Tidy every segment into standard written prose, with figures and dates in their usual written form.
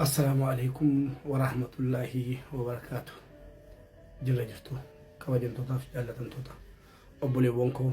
Assalaamu alaikum warahmatullaahi wabarakaatu. Jirra jirtu kabajamtootaaf jaallatamtoota obboleewwan koo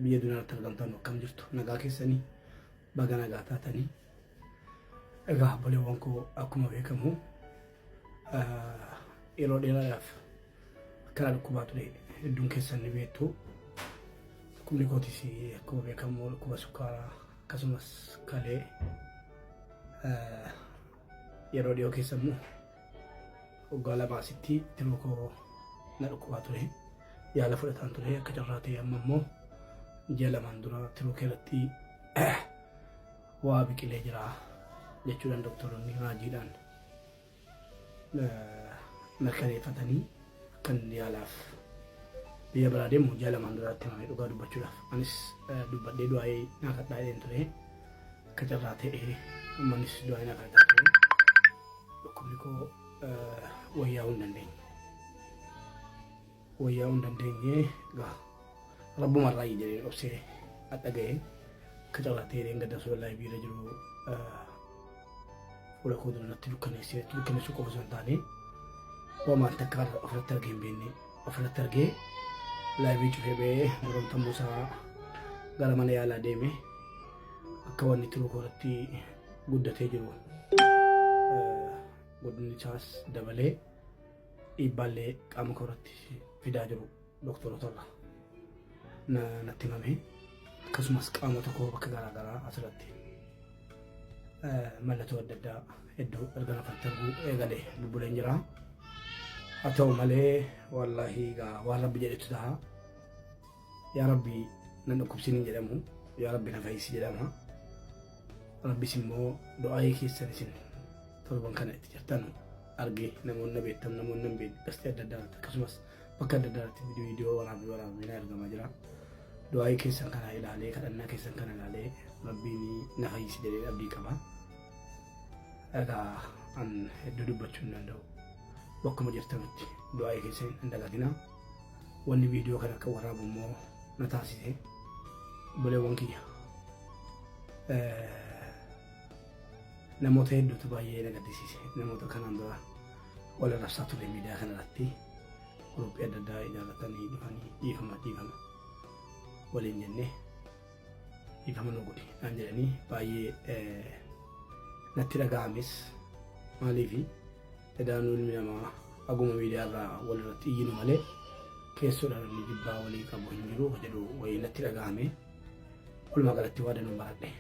biyya duniyaatti argamtan, akkam jirtu? Nagaa keessanii? Baga nagaa taatanii. Egaa obboleewwan koo, akkuma beekamu yeroo dheeraadhaaf akkana dhukkubaa ture, hedduun keessan ni beektu. Dhukkubni kootis akkuma beekamu dhukkuba sukkaaraa, akkasumas kalee, yeroo dhiyoo keessa immoo waggaa 2 asitti tiruu koo na dhukkubaa ture. Yaala fudhataan ture. Akka carraa ta'e amma immoo ji'a 2n dura tiruu kee irratti waa biqilee jira jechuudhaan doktoroonni raajiidhaan mirkaneeffatanii akkan yaalaaf biyya biraa deemu ji'a 2n duraatti himame. Dhugaa dubbachuudhaaf anis dubbadhee du'aayee naa kadhaa jedheen ture. Akka carraa ta'e ammanis du'aayee naa kadhataa ture. Dhukkubni koo wayyaa'uu hin dandeenye. Wayyaa'uu hin dandeenye. Egaa rabbuma irraa jedhee obsee hadha ga'e. Akka carraa ta'e gadda osoo live irra jiru fuula koo dura natti dukkaneessee, natti dukkaneessuu qofa osoo hin taane, waan takka ofirratti argee hin beekne ofirratti argee live cufee ba'ee boromta Musaa gara mana yaalaa deeme. Akka wanni tiruu koo irratti guddatee jiru, guddinni isaas dabalee dhiibbaallee qaama koo irratti fidaa jiru doktoroota irraa natti himame. Akkasumas qaama tokko bakka garaa garaa asirratti mallattoo adda addaa hedduu erga nafatti arguu eegalee bubbuleen jira. Haa ta'u malee, wallaahi egaa waan rabbi jedhetu ta'a. Yaa rabbi nan dhukkubsin hin jedhamu, yaa rabbi na fayyisi jedhama. Rabbis immoo du'aayii keessan isin torban kana itti jirtan arge, namoonni na beektan, namoonni hin beekne, gastee adda addaa irratti akkasumas bakka adda addaa irratti viidiyoo waraabbii waraabbii na ergamaa jira. Du'aayii keessan kana ilaalee, kadhannaa keessan kana ilaalee, rabbiin na fayyisi jedhee abdii qaba. Egaa an hedduu dubbachuu hin danda'u. Bakkuma jirtanutti du'aayii keessan hin dagatinaa. Wanni viidiyoo kana akka waraabu immoo na taasise, obboleewwan kiyya, namoota hedduutu baay'ee na gaddisiise. Namoota kanaan dura wal arrabsaa ture miidiyaa kanarratti guruppii adda addaa ijaarratanii dhufanii dhiifama dhiifama waliin jennee, dhiifama nu godhi naan jedhanii baay'ee natti dhaga'ames. Maaliifi edaanuu ilmi namaa aguma miidiyaa irraa wal irratti iyyinu malee keessoodhaan namni jibbaa walii qabu hin jiru jedhu wayii natti dhaga'ame. Walumaa galatti waa danuu baradhe.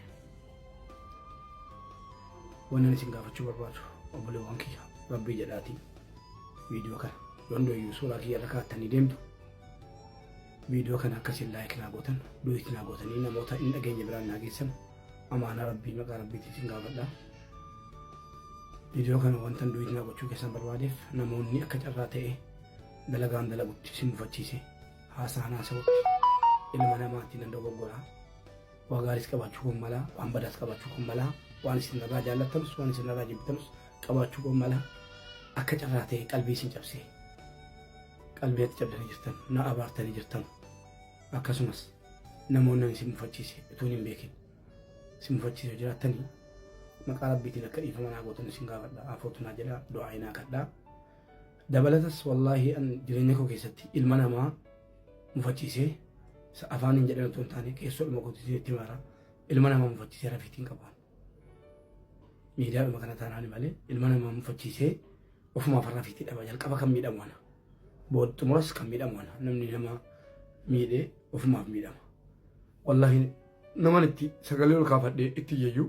Wannan isin gaafachuu barbaadu, obboleewwan kiyya, rabbii jedhaatii viidiyoo kana yoon du'eyyuu suuraa kiyya irra kaa'attanii deemtu, viidiyoo kana akkasiin like naa gootan, duet naa gootanii namoota hin dhageenye biraan naa geessan, amaanaa rabbii maqaa rabbiitiin isin gaafadha. Viidiyoo kana wantan duet naa gochuu keessan barbaadeef, namoonni akka carraa ta'e dalagaan dalagutti isin mufachiise, haasaan haasa'utti, ilma namaatti nan dogoggoraa. Waa gaariis qabaachuu kun mala, waan badaas qabaachuu kun mala, waan isin irraa jaallattanus waan isin irraa jibbitanus qabaachuu kun mala. Akka carraa ta'e qalbii isin cabsee, qalbii ati cabdanii jirtan, na abaartanii jirtan, akkasumas namoonni ani isin mufachiise utuun hin beekin isin mufachiise jiraattanii, maqaa rabbiitiin akka dhiifama naa gootan isin gaafadha. Afootu naa jedha, du'aa naa kadhaa. Dabalatas wallaahi an jireenya koo keessatti ilma namaa mufachiisee, afaan hin jedhan otoo hin taane keessoodhuma kootii itti mara, ilma namaa mufachiisee rafiitiin qabu. Miidiyaadhuma kana taanaan malee ilma namaa mufachiisee ofumaaf rafiitii dhaba. Jalqaba kan miidhamu ana. Booda xumuras kan miidhamu ana. Namni nama miidhee ofumaaf miidhama. Wallaahi naman itti sagalee ol kaafadhee itti iyyayyuu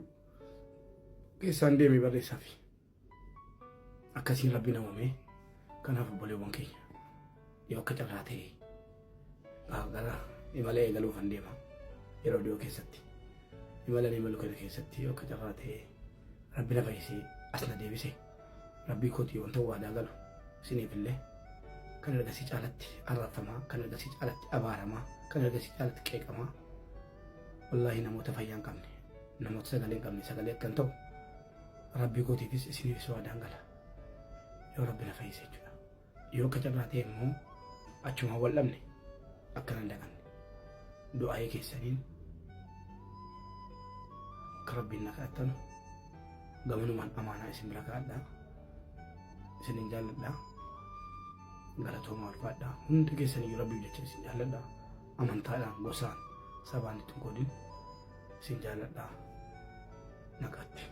keessaan deemee barreessaafi. Akkasiin rabbi na uumee. Kanaaf obboleewwan keenya, yoo akka carraa ta'e gara imala eegaluuf kan deema yeroo dhiyoo keessatti, imala imalu kana keessatti yoo akka carraa ta'e rabbi na fayyisee as na deebise, rabbii kootii wanta waadaa galu isiniif illee, kan ergasii caalatti arrabfamaa, kan ergasii caalatti abaaramaa, kan ergasii caalatti qeeqamaa, wallaahi namoota fayyaa hin qabne, namoota sagalee hin qabne sagalee akkan ta'u rabbii kootiifis isiniifis waadaan gala, yoo rabbi na fayyise jechuudha. Yoo akka carraa ta'e immoo achumaan wal dhabne, akka nan daganne du'aayii keessaniin akka rabbiin na kadhattanu. Gamanumaan amaanaa isin bira kaa'adha. Isinin jaalladha. Galatooma, ulfaadha. Hundi keessaniyyuu Rabbiif jecha isin jaalladha. Amantaadhaan, gosaan, sabaan itti hin qoodin isin jaalladha. Nagaatti.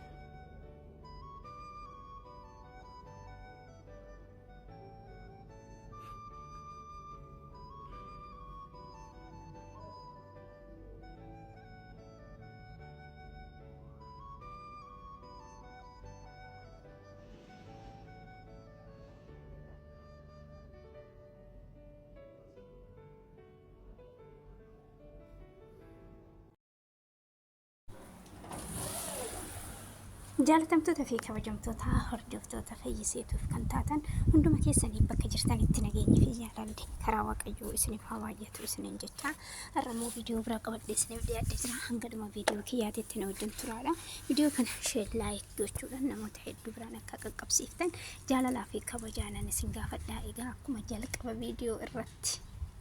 Jaalatamtoota fi kabajamtoota hordoftoota Fayyiseetuuf kan taatan hunduma keessanii, bakka jirtanitti nageenyi fi jaalalli karaa Waaqayyoo isiniif haa baay'atu isiniin jecha. Har'a immoo viidiyoo biraa qabadhee isiniif dhiyaadhee jira. Hanga dhuma viidiyoo kiyyaatitti na wajjin turaadha. Viidiyoo kana share, like gochuudhaan namoota hedduu biraan akka qaqqabsiiftan jaalalaa fi kabajaanan isin gaafadha. Egaa akkuma jalqaba viidiyoo irratti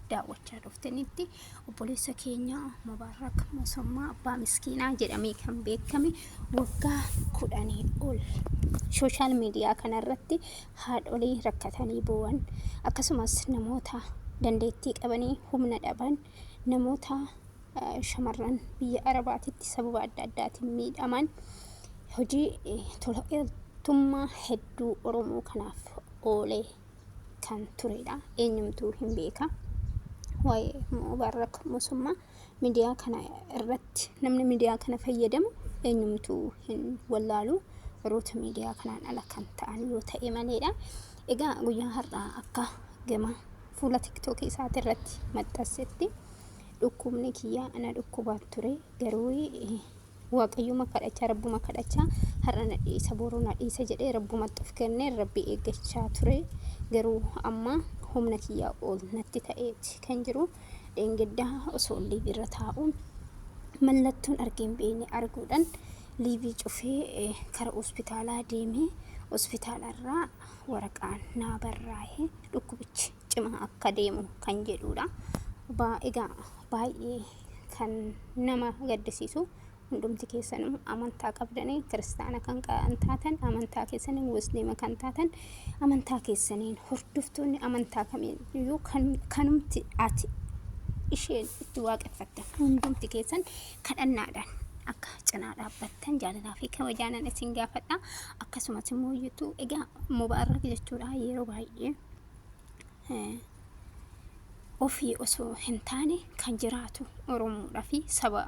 daawwachaa dhuftanitti, obboleessa keenya Mubaarak Mosommaa, abbaa miskiinaa jedhamee kan beekame, waggaa 10 ol social media kanarratti haadholii rakkatanii boo'an, akkasumas namoota dandeettii qabanii humna dhaban, namoota shamarran biyya Arabaatitti sababa adda addaatiin miidhaman, hojii tola ooltummaa hedduu Oromoo kanaaf oolee kan turedha. Eenyumtuu hin beeka. Waa'ee Mubaarak Mosommaa miidiyaa kana irratti namni miidiyaa kana fayyadamu eenyumtuu hin wallaalu. Warroota miidiyaa kanaan ala kan ta'an yoo ta'e maleedha. Egaa guyyaa har'aa akka gama fuula TikTokii isaati irratti maxxansetti, dhukkubni kiyyaa ana dhukkubaa ture, garuu Waaqayyuma kadhachaa, Rabbuma kadhachaa, har'a na dhiisa, boru na dhiisa jedhee Rabbumatti of kennee Rabbi eeggachaa ture. Garuu amma humna kiyyaa ol natti ta'eeti kan jiru. Dheengaddaa osoo live irra taa'u mallattoon argee hin beekne arguudhaan live cufee kara hospitaalaa deemee, hospitaalarraa waraqaan naa barraa'ee dhukkubichi cimaa akka deemu kan jedhudha. Egaa baay'ee kan nama gaddisiisu, hundumti keessanuu amantaa qabdanii, kiristaana kan taatan amantaa keessaniin, musliima kan taatan amantaa keessaniin, hordoftoonni amantaa kamiiyyuu kanumti ati isheen itti waaqeffattan hundumti keessan kadhannaadhaan akka cinaa dhaabbattan jaalalaa fi kabajaanan isin gaafadha. Akkasumas immoo iyyuu egaa Mubaarak jechuudha yeroo baay'ee ofii osoo hin taane kan jiraatu Oromoodhaa fi saba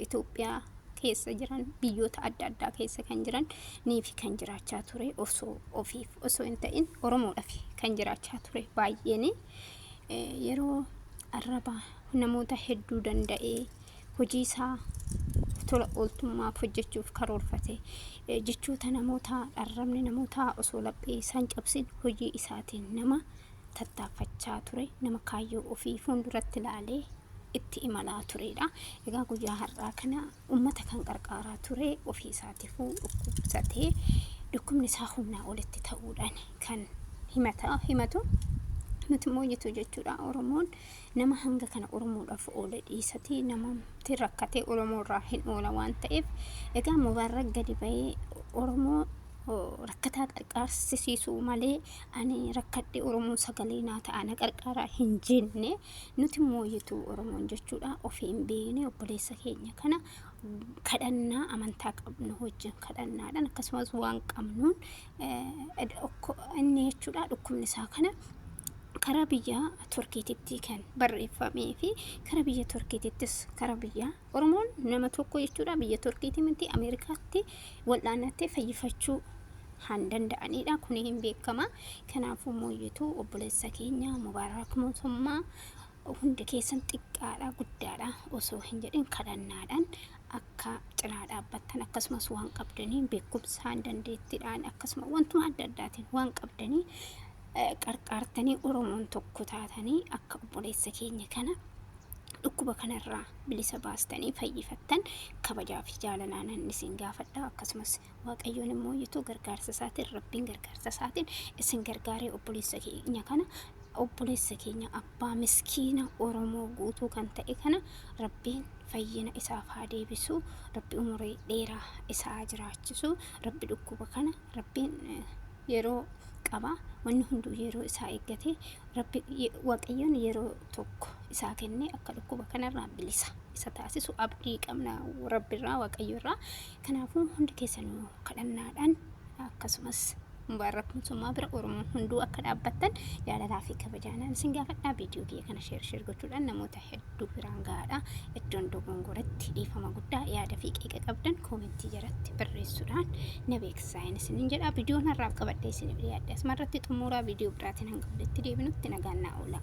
Itoophiyaa keessa jiran, biyyoota adda addaa keessa kan jiran nii fi kan jiraachaa ture, osoo ofiif osoo hin ta'in Oromoodhaaf kan jiraachaa ture. Baay'een yeroo arraba namoota hedduu danda'ee hojii isaa tola ooltummaaf hojjechuuf karoorfate, jechoota namoota, arrabni namootaa osoo laphee isaan cabsin hojii isaatiin nama tattaaffachaa ture, nama kaayyoo ofii fuulduratti ilaalee itti imalaa turedha. Egaa guyyaa har'aa kana uummata kan qarqaaraa ture ofii isaatiifuu dhukkubsatee, dhukkubni isaa humnaa olitti ta'uudhaan kan himata himatu. Nuti immoo jitu jechuudha, Oromoon nama hanga kana Oromoodhaaf oole dhiisati namatti rakkatee Oromoo irraa hin oola waan ta'eef, egaa Mubaarak gadi bahee Oromoo rakkataa qarqaarsisiisuu malee ani rakkadhe, Oromoon sagalee naa ta'a, na qarqaaraa hin jenne. Nuti immoo yituu Oromoon jechuudha ofii hin beekne obboleessa keenya kana kadhannaa amantaa qabnu wajjin kadhannaadhaan, akkasumas waan qabnuun inni jechuudha dhukkubni isaa kana karaa biyya Turkiititti kan barreeffamee fi karaa biyya Turkiitittis, karaa biyya Oromoon nama tokko jechuudha biyya Turkiitii miti Ameerikaatti wal'aanattee fayyifachuu han danda'anidha. Kuni hin beekama. Kanaafuu mooyyituu obboleessa keenya Mubaarak Mootummaa hundi keessan xiqqaadha guddaadha osoo hin jedhin kadhannaadhaan akka cinaa dhaabbattan, akkasumas waan qabdanii beekumsaan, dandeettiidhaan, akkasuma wantuma adda addaatiin waan qabdanii qarqaartanii, Oromoon tokko taatanii akka obboleessa keenya kana dhukkuba kanarraa bilisa baastanii fayyifattan kabajaa fi jaalalaan isin gaafadha. Akkasumas Waaqayyoon immoo yituu gargaarsa isaatiin, Rabbiin gargaarsa isaatiin isin gargaaree obboleessa keenya kana Obboleessa keenya abbaa miskiina Oromoo guutuu kan ta'e kana Rabbiin fayyina isaaf haa deebisu. Rabbi umurii dheeraa isaa haa jiraachisu. Rabbi dhukkuba kana Rabbiin yeroo qaba. Wanni hunduu yeroo isaa eeggate Rabbi Waaqayyoon yeroo tokko isaa kennee akka dhukkuba kanarraa bilisa isa taasisu abdii qabna Rabbirraa Waaqayyoorraa. Kanaafuu hundi keessanuu kadhannaadhaan akkasumas Mubaarrak Musummaa bira Oromoon hunduu akka dhaabbattan jaalalaa fi kabajaanaan isin gaafadha. Viidiyoo kiyya kana sheer sheer gochuudhaan namoota hedduu biraan gahaadha. Iddoon dogongoratti dhiifama guddaa yaada fi qeeqa qabdan koomentii jalatti barreessuudhaan na beeksisaa isinin jedha. Viidiyoon har'aaf qabadhee isiniif dhiyaadhe asuma irratti xumuraa viidiyoo biraatiin hanga walitti deebinutti nagaan naa oola.